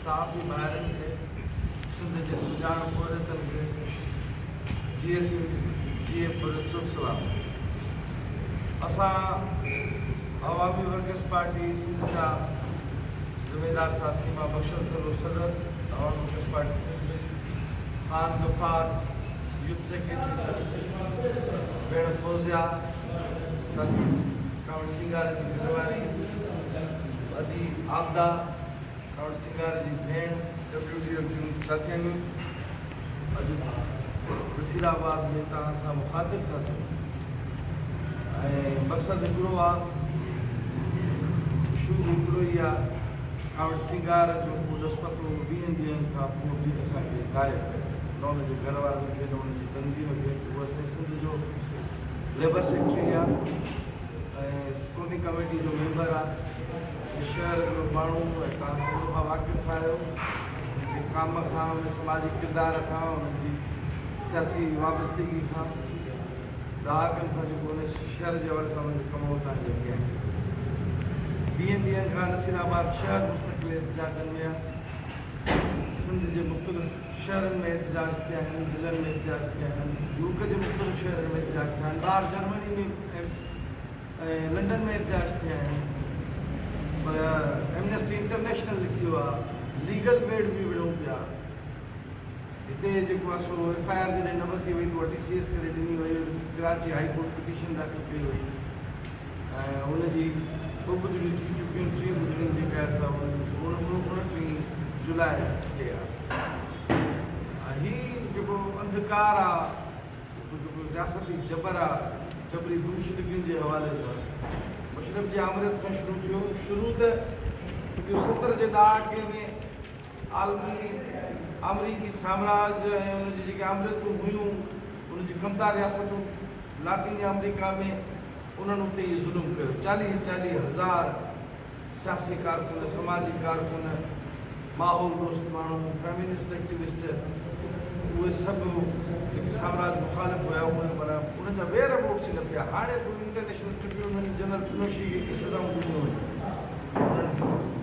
صحافي ڀائرن کي، سنڌ جي سڄاڻ پورهيتن کي جيئي سنڌ جيئي پورهيت سک سلام. اسان عوامي ورڪرز پارٽي سنڌ جا ذميدار ساٿي مان بخشل ٿلهو صدر Awami workers party Sindh, Khan Ghaffar youth secretary Sindh, ڀيڻ فوزيا ساٿي ڪامريڊ سينگار جي گهر واري ادي عابده ڪامريڊ سينگار جي ڀيڻ ڊبليو ڊي ايف جون ساٿياڻيون اڄ نصير آباد ۾ توهان سان مخاطب ٿا ٿيون ۽ مقصد هڪڙو آ اشو به هڪڙو ئي آ ڪامريڊ سينگار جو ڪو ڏس پتو ويهن ڏينهن کان پوء به اسان کي غائب نه ان جي گهر وارن کي نه ان جي تنظيم کي هو اسان جي سنڌ جو ليبر سيڪريٽري آ ۽ قومي ڪميٽي جو ميمبر آ ۽ شهر جو ماڻهو ۽ توهان سڀ ان کان واقف آهيو ان جي ڪام کان ان جي سماجي ڪردار کان ان جي سياسي وابستگي کان ڏهاڪن کان جيڪو ان شهر جي حوالي سان ان جو ڪم هو توهان جي اڳيان آهي. ويهن ڏينهن کان نصير آباد شهر مستقل احتجاجن ۾ آهي. سنڌ جي مختلف شهرن ۾ احتجاج ٿيا آهن، ضلعن ۾ احتجاج ٿيا آهن، ملڪ جي مختلف شهرن ۾ احتجاج ٿيا آهن، ٻاهر جرمني ۾ ۽ لنڊن ۾ احتجاج ٿيا آهن پر ايمنسٽي انٽرنيشنل لکيو آهي ليگل ويڙهه به وڙهون پيا. هتي جيڪو آهي سو ايف I R جڏهن نه ورتي وئي ته اها ٽي سي ايس ڪري ڏني وئي، ڪراچي هائي ڪورٽ پٽيشن داخل ڪئي وئي ۽ ان جي ٻه ٻڌڻيون ٿي چڪيون آهن، ٽين ٻڌڻي جيڪا آهي سا اڻٽيهين جولاء تي آهي. هي جيڪو انڌڪار آهي، جيڪو رياستي جبر آهي، جبري گمشدگين جي حوالي سان مشرف جي آمريت کان شروع ٿيو، شروع ته اهو 70 جي ڏهاڪي ۾ عالمي آمريڪي سامراج ۽ ان جي جيڪي آمريتون هيون، ان جون ڪمدار رياستون لاطيني آمريڪا ۾ انهن اتي اهي ظلم ڪيو. چاليهه چاليهه هزار سياسي ڪارڪن، سماجي ڪارڪن، ماحول دوست ماڻهو، فيمينسٽ ايڪٽيوسٽ اهي سڀ جيڪي سامراج مخالف هيا اهي معنيٰ انهن جا وير به اٺجي نه پيا. هاڻي به انٽرنيشنل ٽربيونل جنرل پنوشي کي ڪي سزائون ڏنيون وڃن. انهن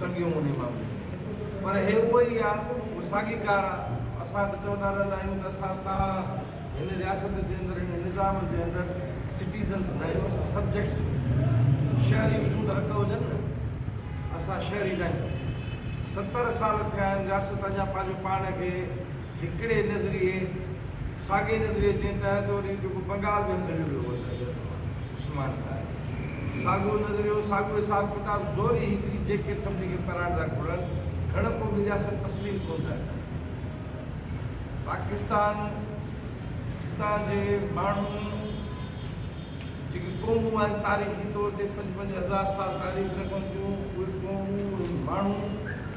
ٽنگيو انهي معاملي ۾. پر هي اهو ئي آ، اهو ساڳي ڪار آ. اسان ته چوندا رهندا آهيون ته اسان توهان هن رياست جي اندر، هن نظام جي اندر سٽيزنز نه آهيون، اسان سبجيڪٽس آهيون. شهري هجون ته حق هجن نه، اسان شهري نه آهيون. 70 سال ٿيا آهن، رياست اڃا پنهنجو پاڻ کي هڪڙي نظريي، ساڳئي نظريي جنهن تحت وري جيڪو بنگال به هليو ويو هو اسان جي هٿ مان مسلمان ٺاهي. ساڳيو نظريو، ساڳيو حساب ڪتاب، زوري هڪڙي جيڪيٽ سڀني کي پهرائڻ لاء گهرن، گهڻ پوء به رياست تسليم ڪونه ٿا ڪن. پاڪستان هتان جي ماڻهن جيڪي قومون آهن تاريخي طور تي پنج پنج هزار سال تاريخ رکن ٿيون، اهي قومون، اهي ماڻهو،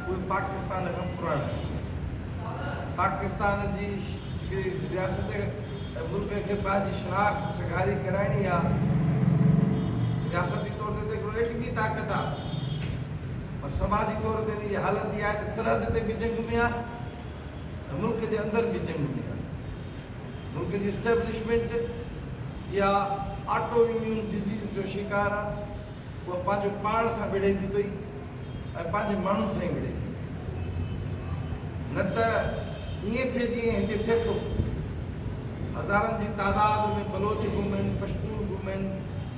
اهي پاڪستان کان پراڻا آهن. پاڪستان جي هڪڙي رياست ۽ ملڪ کي پنهنجي شناخت سگهاري ڪرائڻي آ. رياستي طور تي ته هڪڙو ايٽمي طاقت آ پر سماجي طور تي ان جي حالت اها آهي ته سرحد تي به جنگ ۾ آ ۽ ملڪ جي اندر به جنگ ۾ آ. ملڪ جي اسٽيبلشمينٽ اها آٽو اميون ڊزيز جو شڪار آ. اها پنهنجو پاڻ سان وڙهي ٿي پئي ۽ پنهنجي ماڻهن سان ئي وڙهي ٿي پئي. نه ته ائين ٿئي جيئن هتي ٿئي ٿو. هزارن جي تعداد ۾ بلوچ گم آهن، پشتون گم آهن،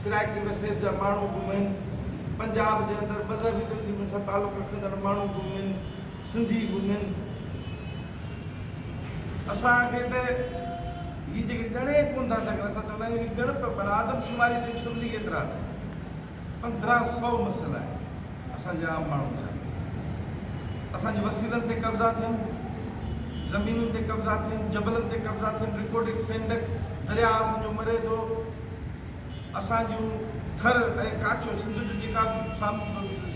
سرائيڪي وسيب جا ماڻهو گم آهن، پنجاب جي اندر مذهبي تنظيمن سان تعلق رکندڙ ماڻهو گم آهن، سنڌي گم آهن. اسان کي ته هي جيڪي ڳڻي ڪونه ٿا سگهن، اسان چوندا آهيون هي ڳڻپ پر آدمشماري تي به سڀني کي اعتراض آهي. 1500 مسئلا آهن اسان جي عام ماڻهن جا. اسان جي وسيلن تي قبضا ٿين، زمينن تي قبضا ٿين، جبلن تي قبضا ٿين، رڪوڊڪ سينڊڪ درياهه اسان جو مري ٿو، اسان جون ٿر ۽ ڪاڇو سنڌ جو جيڪا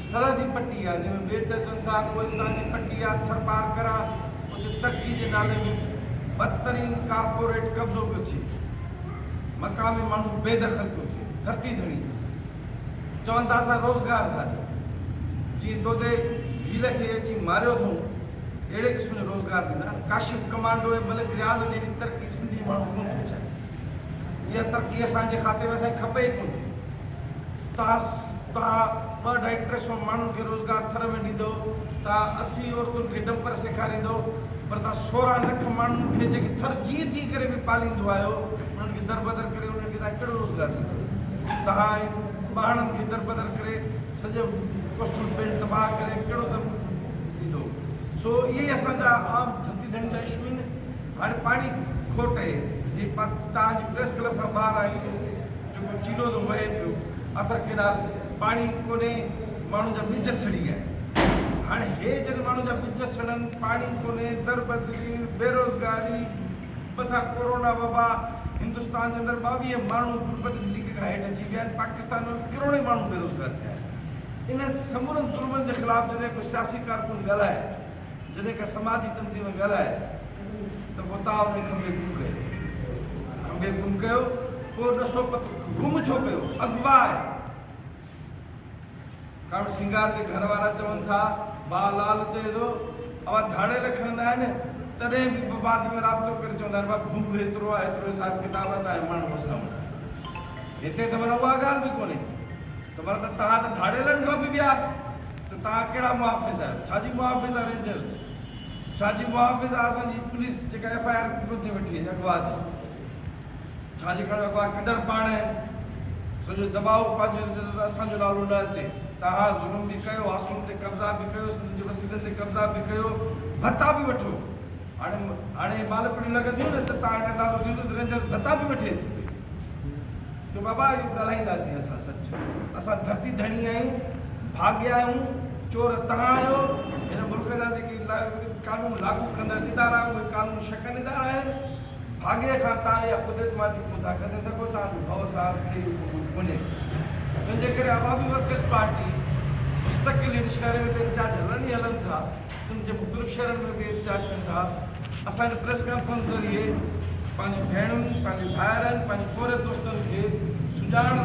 سرحدي پٽي آهي جنهن ۾ ٻيٽ اچن ٿا، ڪوهستان جي پٽي آهي، ٿر پارڪر آهي، اتي ترقي جي نالي ۾ بدترين ڪارپوريٽ قبضو پيو ٿئي، مقامي ماڻهو بي دخل پيو ٿئي، ڌرتي ڌڻي چون ٿا اسان روزگار ٿا ڏيون، جيئن دودي ڀيل کي اچي ماريو اٿئون اهڙي قسم جو روزگار ڏيندا، ڪاشف ڪمانڊو ۽ ملڪ رياض جهڙي ترقي سنڌي ماڻهو ڪونه ٿو چاهي. اها ترقي اسان جي کاتي ۾ اسان کي کپي ئي ڪونه ٿي. توهان توهان ٻه اڍائي ٽي سئو ماڻهن کي روزگار ٿر ۾ ڏيندؤ، توهان 80 عورتن کي ڊمپر سيکاريندؤ، پر توهان 16 لک ماڻهن کي جيڪي ٿر جيئن تيئن ڪري به پاليندو آهيو، انهن کي دربدر ڪري انهن کي توهان ڪهڙو روزگار ڏيندؤ؟ توهان ٻهاڻن کي دربدر ڪري سڄو ڪوسٽل بيلٽ تباهه ڪري ڪهڙو ته ڏيندؤ؟ سو اهي ئي اسان جا عام ڌرتي ڌڻين جا اشو آهن. هاڻي پاڻي کوٽ آهي، جي توهان جي پريس ڪلب کان ٻاهر آهيون ته جيڪو چيلو ٿو وهي پيو اٿر ڪينال پاڻي ڪونهي ماڻهن جا ٻج سڙي ويا آهن هاڻي هي جڏهن ماڻهن جا ٻج سڙن پاڻي ڪونهي دربدري بيروزگاري مٿان ڪورونا وبا هندستان جي اندر 22 ماڻهو غربت جي ليڪ کان هيٺ اچي ويا آهن پاڪستان ۾ به ڪروڙين ماڻهو بيروزگار ٿيا آهن انهن سمورن ظلمن جي خلاف جڏهن ڪو سياسي ڪارڪن ڳالهائي جڏهن ڪا سماجي تنظيم ڳالهائي ته پوء توهان ان کي کنڀي گم ڪيو. کنڀي گم ڪيو، پوء ڏسو پتو گم ڇو ڪيو؟ اغوا آهي. ڪامريڊ سينگار جي گهر وارا چون ٿا، ڀاء لال چئي ٿو، اوهان ڌاڙيل کڻندا آهن، تڏهن به بعد ۾ رابطو ڪري چوندا آهن، ڀاء ڀنگ هيترو آهي، هيترو حساب ڪتاب آهي، توهان جا ماڻهو اسان وٽ آهن. هتي ته معنيٰ اها ڳالهه به ڪونهي ته معنيٰ ته توهان ته ڌاڙيلن کان به ٻيا ته توهان ڪهڙا محافظ آهيو؟ ڇا جي محافظ آهي رينجرز؟ ڇا جي محافظ آهي اسان جي پوليس جيڪا ايف I R ڪونه ٿي وٺي اغوا جي؟ ڇا جي ڪري اغوا ڪندڙ پاڻ آهن؟ سڄو دٻاء پنهنجو ته اسان جو نالو نه اچي. توهان ظلم به ڪيو، آسون تي قبضا به ڪيو، سنڌ جي وسيلن تي قبضا به ڪيو، ڀتا به وٺو. هاڻي هاڻي مال پڻيون لڳنديون نه ته توهان کي اندازو ٿيندو ته رينجرز ڀتا به وٺي ٿي پئي. چيو بابا اهو ڳالهائينداسين اسان سچ. اسان ڌرتي ڌڻي آهيون، ڀاڳيا آهيون، چور توهان آهيو. هن ملڪ جا جيڪي قانون لاڳو ڪندڙ ادارا اهي قانون شڪن ادارا آهن. ڀاڳئي کان توهان اها خود اعتمادي ڪونه ٿا کسي سگهو، توهان جو ڀؤ سان ڪهڙي به قبول ڪونهي. تنهن جي ڪري عوامي ورڪرز پارٽي مستقل هن شهر ۾ ته احتجاج هلن ئي هلن ٿا. سنڌ جي مختلف شهرن ۾ به احتجاج ڪن ٿا. اسان هن پريس ڪانفرنس ذريعي پنهنجي ڀيڻن، پنهنجي ڀائرن، پنهنجي پورهيت دوستن کي سڃاڻ،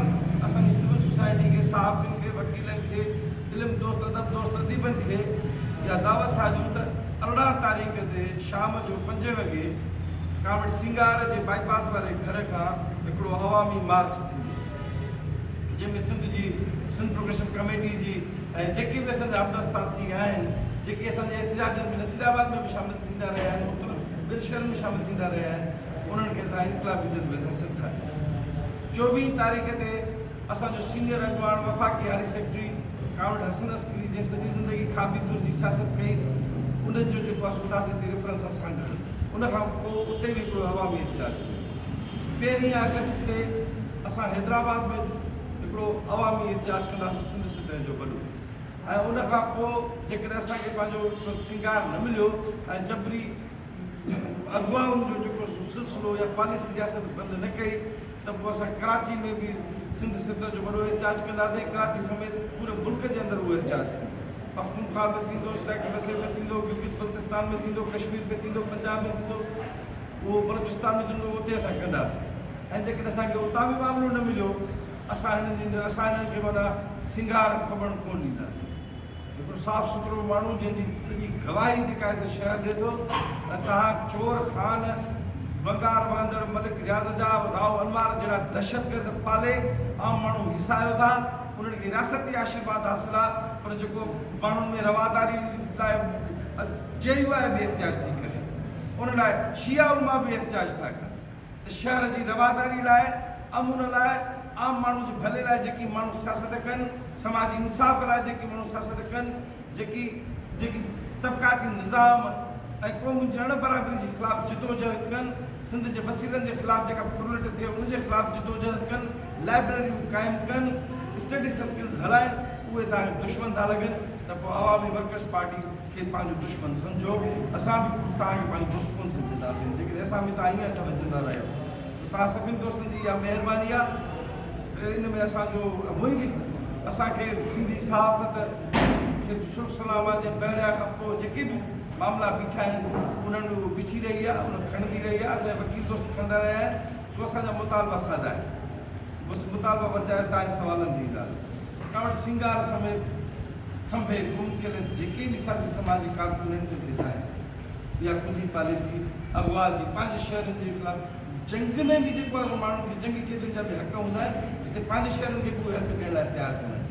اسان جي سول سوسائٽي کي، صحافين کي، وڪيلن کي، علم دوست، ادب دوست، اديبن کي اها دعوت ٿا ڏيون ته 18 تاريخ تي شام جو پنجين وڳي ڪامريڊ سينگار جي بائي پاس واري گهر کان هڪڙو عوامي مارچ ٿيندو جنهن ۾ سنڌ جي سنڌ پروگريشن ڪميٽي جي ۽ جيڪي به اسان جا همدرد ساٿي آهن، جيڪي اسان جي احتجاجن ۾ نصير آباد ۾ به شامل ٿيندا رهيا آهن، مختلف ٻين شهرن ۾ شامل ٿيندا رهيا آهن، انهن کي اسان انقلابي جذبي سان سڏ ٿا ڏيون. 24 تاريخ تي اسان جو سينيئر اڳواڻ وفاقي هاري سيڪريٽري ڪامريڊ حسن عسڪري جنهن سڄي زندگي کاٻي ڌر جي سياست ڪئي، ان جو جيڪو آهي سو تعزيتي ريفرنس آهي سانگهڙ ۾، ان کان پوء اتي به هڪڙو عوامي احتجاج ٿيندو. پهرين آگسٽ تي اسان حيدرآباد ۾ هڪڙو عوامي احتجاج ڪنداسين سنڌ سطح جو وڏو ۽ ان کان پوء جيڪڏهن اسان کي پنهنجو سينگار نه مليو ۽ جبري اغوائن جو جيڪو سلسلو يا پاليسي رياست بند نه ڪئي ته پوء اسان ڪراچي ۾ به سنڌ سطح جو وڏو احتجاج ڪنداسين ۽ ڪراچي سميت پوري ملڪ جي اندر اهو احتجاج ٿيندو. پختونخوا ۾ ٿيندو، سرائيڪي وسيب ۾ ٿيندو، گلگت بلتستان ۾ ٿيندو، ڪشمير ۾ ٿيندو، پنجاب ۾ ٿيندو، اهو بلوچستان ۾ ٿيندو اتي اسان ڪنداسين. ۽ جيڪڏهن اسان کي اتان به معاملو نه مليو، اسان هنن جي اسان هنن کي معنيٰ سينگار ڦٻڻ ڪونه ڏينداسين. هڪڙو صاف سٿرو ماڻهو جنهن جي سڄي گواهي جيڪا آهي سا شهر ڏئي ٿو ته توهان چور خان، ونگار وهندڙ ملڪ رياض جا، رائو انوار جهڙا دهشتگرد پالي عام ماڻهو هيسايو ٿا، انهن کي رياستي آشيرواد حاصل آهي پر جيڪو ماڻهن ۾ رواداري لاء جي يو آء به احتجاج ٿي ڪري ان لاء شيعا علماء به احتجاج ٿا ڪن. ته شهر جي رواداري لاء، امن لاء، عام ماڻهو جي ڀلي لاء جيڪي ماڻهو سياست ڪن، سماجي انصاف لاء جيڪي ماڻهو سياست ڪن، جيڪي جيڪي طبقاتي نظام ۽ قومن جي اڻ برابري جي خلاف جدوجهد ڪن، سنڌ جي وسيلن جي خلاف جيڪا ڦرلٽ ٿئي ان جي خلاف جدوجهد ڪن، لائبريريون قائم ڪن، اسٽڊي سرڪلز هلائن، اهي توهان کي دشمن ٿا لڳن ته پوء عوامي ورڪرز پارٽي کي پنهنجو دشمن سمجهو، اسان به توهان کي پنهنجو دوست ڪونه سمجهنداسين، جيڪڏهن اسان ۾ توهان ائين هٿ وجهندا رهيو. سو توهان سڀني دوستن جي اها مهرباني آهي ان ۾ اسان جو هونئن به اسان کي سنڌي صحافت کي سرخ سلام آهي جنهن بحريا کان پوء جيڪي به معاملا بيٺا آهن انهن ۾ اهو بيٺي رهي آهي، ان کڻندي رهي آهي، اسان جا وڪيل دوست کڻندا رهيا آهن، سو اسان جا مطالبا سادا آهن. بس مطالبا ورجائي توهان جي سوالن تي اينداسين. ڪاوڙ سينگار سميت کنڀي گم ڪيل جيڪي به سياسي سماجي ڪارڪن آهن تن کي ظاهر ڪيو. اها ڪجي پاليسي اغوا جي پنهنجي شهرين جي خلاف جنگ ۾ به جيڪو آهي سو ماڻهن کي جنگي قيدين جا به حق هوندا آهن هتي پنهنجي شهرين کي به اهي حق ڏيڻ لاء تيار ڪونهن.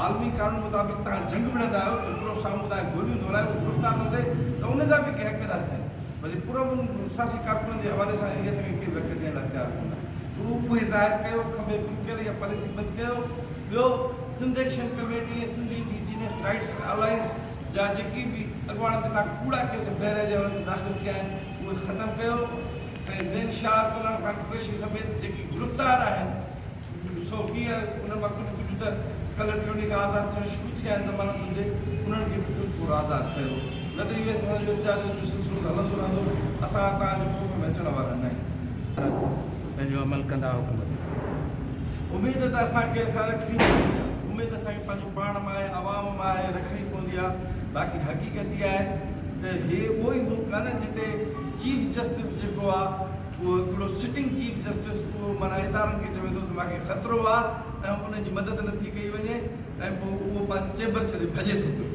عالمي قانون مطابق توهان جنگ وڙهندا آهيو ته هڪڙو سامهون توهان کي گوليون ٿو هلائي اهو گرفتار ٿو ٿئي ته ان جا به ڪي حق ادا ٿين ڀلي پرامن سياسي ڪارڪنن جي حوالي سان اهي اسان کي ڪي به حق ڏيڻ لاء تيار ڪونه آهن. اهو اهي ظاهر ڪيو، کنڀي گم ڪيل اها پاليسي بند ڪيو. ٻيو Sindh action committee ۽ Sindh indigenous rights alliance جا جيڪي به اڳواڻن تي توهان ڪوڙا ڪيس بحريه جي حوالي سان داخل ڪيا آهن اهي ختم ڪيو. سائين زين شاهه، سلام خان قريشي سميت جيڪي گرفتار آهن 120 انهن مان ڪجهه ڪجهه ته ڪلهه ٽيون ڏينهن کان آزاد ٿيڻ شروع ٿيا آهن ضمانتن تي انهن کي به في الفور آزاد ڪيو نه ته اهو اسان جو احتجاج جو سلسلو ته هلندو رهندو اسان توهان جي خوف ۾ اچڻ وارا نه آهيون. پنهنجو عمل ڪندا حڪم تي. اميد ته اسان کي اسان رکڻي پوندي آهي اميد اسان کي پنهنجو پاڻ مان آهي عوام مان آهي رکڻي پوندي آهي باقي حقيقت اها آهي ته هي اهو ئي ملڪ آهي نه جتي چيف جسٽس جيڪو آهي اهو هڪڙو سٽنگ چيف جسٽس اهو معنيٰ ادارن کي چوي ٿو ته مان کي خطرو آهي ۽ ان جي مدد نٿي ڪئي وڃي ۽ پوء اهو پنهنجي چيمبر ڇڏي ڀڄي ٿو پيو.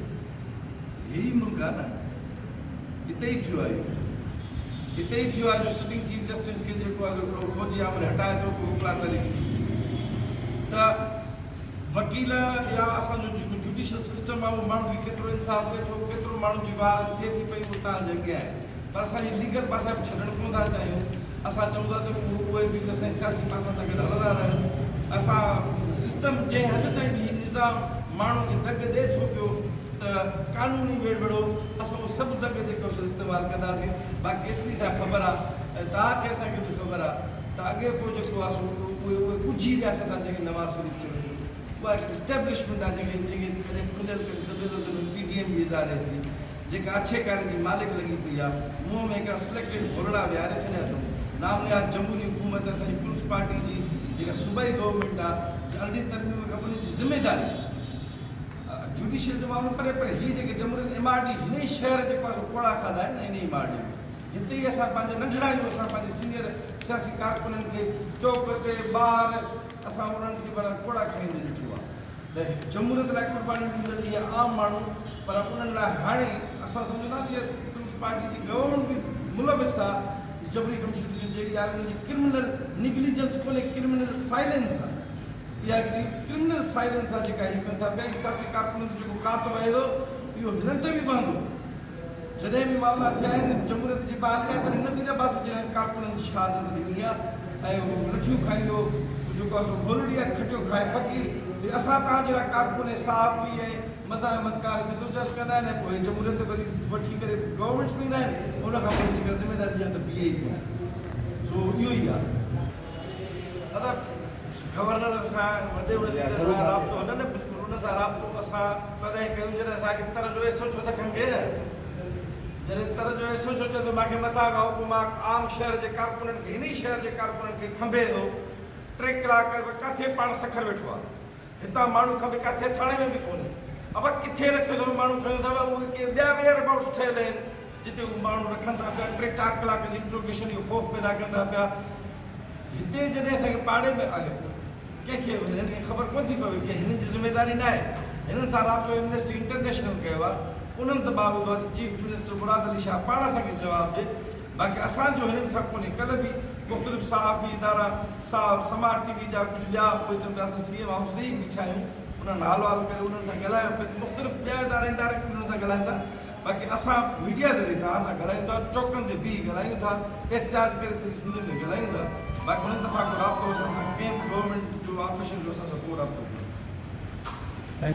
هي ئي ملڪ آهي نه. هتي ئي ٿيو آهي اهو سڀ ڪجهه. هتي ئي ٿيو آهي جو سٽنگ چيف جسٽس کي جيڪو آهي سو هڪڙو فوجي آمر هٽائي ٿو پوء وڪلا تحريڪ شروع ٿي وئي ته وڪيل يا اسان جو جيڪو جوڊيشل سسٽم آهي اهو ماڻهن کي ڪيترو انصاف ڏئي ٿو ڪيترو ماڻهن جي واهه ٿئي ٿي پئي اهو توهان جي اڳيان آهي. پر اسان هي ليگل پاسا به ڇڏڻ ڪونه ٿا چاهيون. اسان چئون ٿا ته اهي به اسان جي سياسي پاسن سان گڏ هلندا رهن. اسان سسٽم جنهن حد تائين به هي نظام ماڻهن کي دڳ ڏئي ٿو پيو ته قانوني ويڙهه وڙهو اسان اهي سڀ دڳ جيڪو سو استعمال ڪنداسين. باقي ايتري سا خبر آ ۽ توهان کي اسان کي به خبر آ ته اڳي پوء جيڪو آ سو اهي اهي ڳجهي رياست آ جنهن کي نواز شريف چوي ٿو. اها هڪ اسٽيبلشمينٽ آ جنهن کي جنهن کي ڪڏهن کليل ڪڏهن دٻيل نظر ۾ پي ڊي ايم به اظهاري ٿي. جيڪا اڇي ڪاري جي مالڪ لڳي پئي آ، منهن ۾ هڪڙا سليڪٽيڊ ڀولڙا ويهاري ڇڏيا اٿئون. نام نهاد جمهوري حڪومت اسان جي پيپلز پارٽي جي جيڪا صوبائي گورنمينٽ آ، ارڙهين ترميم کان پوء ان جي ذميداري آ. جوڊيشل جو معاملو پري پر هي جيڪي جمهوريت ايم آر ڊي هن ئي شهر جيڪو آ سو ڪوڙا کاڌا آهن نه ان ئي ايم آر ڊي ۾ هتي ئي اسان پنهنجا ننڍڙا آهيون اسان پنهنجي سينيئر سياسي ڪارڪنن کي چوڪ تي ٻاهر اسان انهن کي معنيٰ ڪوڙا کائيندي ڏٺو آ. ته جمهوريت لاء قربانيون ڏيندڙ اهي عام ماڻهو پر انهن لاء هاڻي اسان سمجهون ٿا ته اها پيپلز پارٽي جي گورنمينٽ به ملوث آهي جبري گمشدگين جي اها ان جي ڪرمنل نيگليجنس ڪونهي ڪرمنل سائلنس آهي اها هڪڙي ڪرمنل سائلنس آهي جيڪا هي ڪن ٿا پيا هي سياسي ڪارڪنن تي جيڪو ڪات وهي ٿو اهو هنن تي به وهندو جڏهن به معاملا ٿيا آهن جمهوريت جي بحالي لاء تڏهن نذير عباسي جهڙن ڪارڪنن شهادت ڏني آهي ۽ هو لٺيون کائيندو جيڪو آهي سو گولڙي يا کٽيو کائي فقير وري اسان توهان جهڙا ڪارڪن ۽ صحافي ۽ مزاحمتڪار جدوجهد ڪندا آهن ۽ پوء اهي جمهوريت وري وٺي ڪري گورنمينٽس ۾ ايندا آهن ان کان پوء جيڪا ذميواري ڄڻ ته بيهي ئي ڪونه سو اهو ئي آهي. ادا گورنر سان وڏي وزير سان رابطو نه نه بلڪل ان سان رابطو اسان تڏهن ڪيون جڏهن اسان کي تر جو ايس ايڇ او ته کنگهي نه جڏهن تر جو ايس ايڇ او چئي ٿو مان کي مٿان کان حڪم آ عام شهر جي ڪارڪنن کي هن ئي شهر جي ڪارڪنن کي کنڀي ٿو ٽي ڪلاڪ ڪاٿي پاڻ سکر ويٺو آ هتان ماڻهو کنڀي ڪاٿي ٿاڻي ۾ به ڪونهي ابا ڪٿي رکيو اٿو ماڻهو کنيو اٿو اهي ڪي ٻيا ويئر ابائوٽس ٺهيل آهن جتي هو ماڻهو رکن ٿا پيا ٽي چار ڪلاڪ جي انٽروگيشن اهو خوف پيدا ڪن ٿا پيا هتي جڏهن اسان کي پاڙي ۾ آيو ڪنهن کي به هنن کي خبر ڪونه ٿي پوي ڪي هنن جي ذميداري ناهي هنن سان رابطو ايمنسٽي انٽرنيشنل ڪيو آهي انهن دٻاء وڌو آهي ته چيف منسٽر مراد علي شاهه پاڻ اسان کي جواب ڏي باقي اسان جو هنن سان ڪونهي ڪلهه به مختلف صحافي ادارا صاحب سماء ٽي وي جا ڪجهه ٻيا اهي چون پيا اسان سي ايم هائوس تي ئي بيٺا آهيون انهن حال وال ڪري انهن سان ڳالهايو پئي مختلف ٻيا ادارا انڊائريڪٽ انهن سان ڳالهائن ٿا باقي اسان ميڊيا ذريعي توهان سان ڳالهايون ٿا، چوڪن تي بيهي ڳالهايون ٿا، احتجاج ڪري سڄي سنڌ ۾ ڳالهايون ٿا، باقي انهن دفعا ڪو رابطو اسان سان ڪنهن به گورنمينٽ جو آفيشل جو اسان سان ڪو رابطو ڪونهي.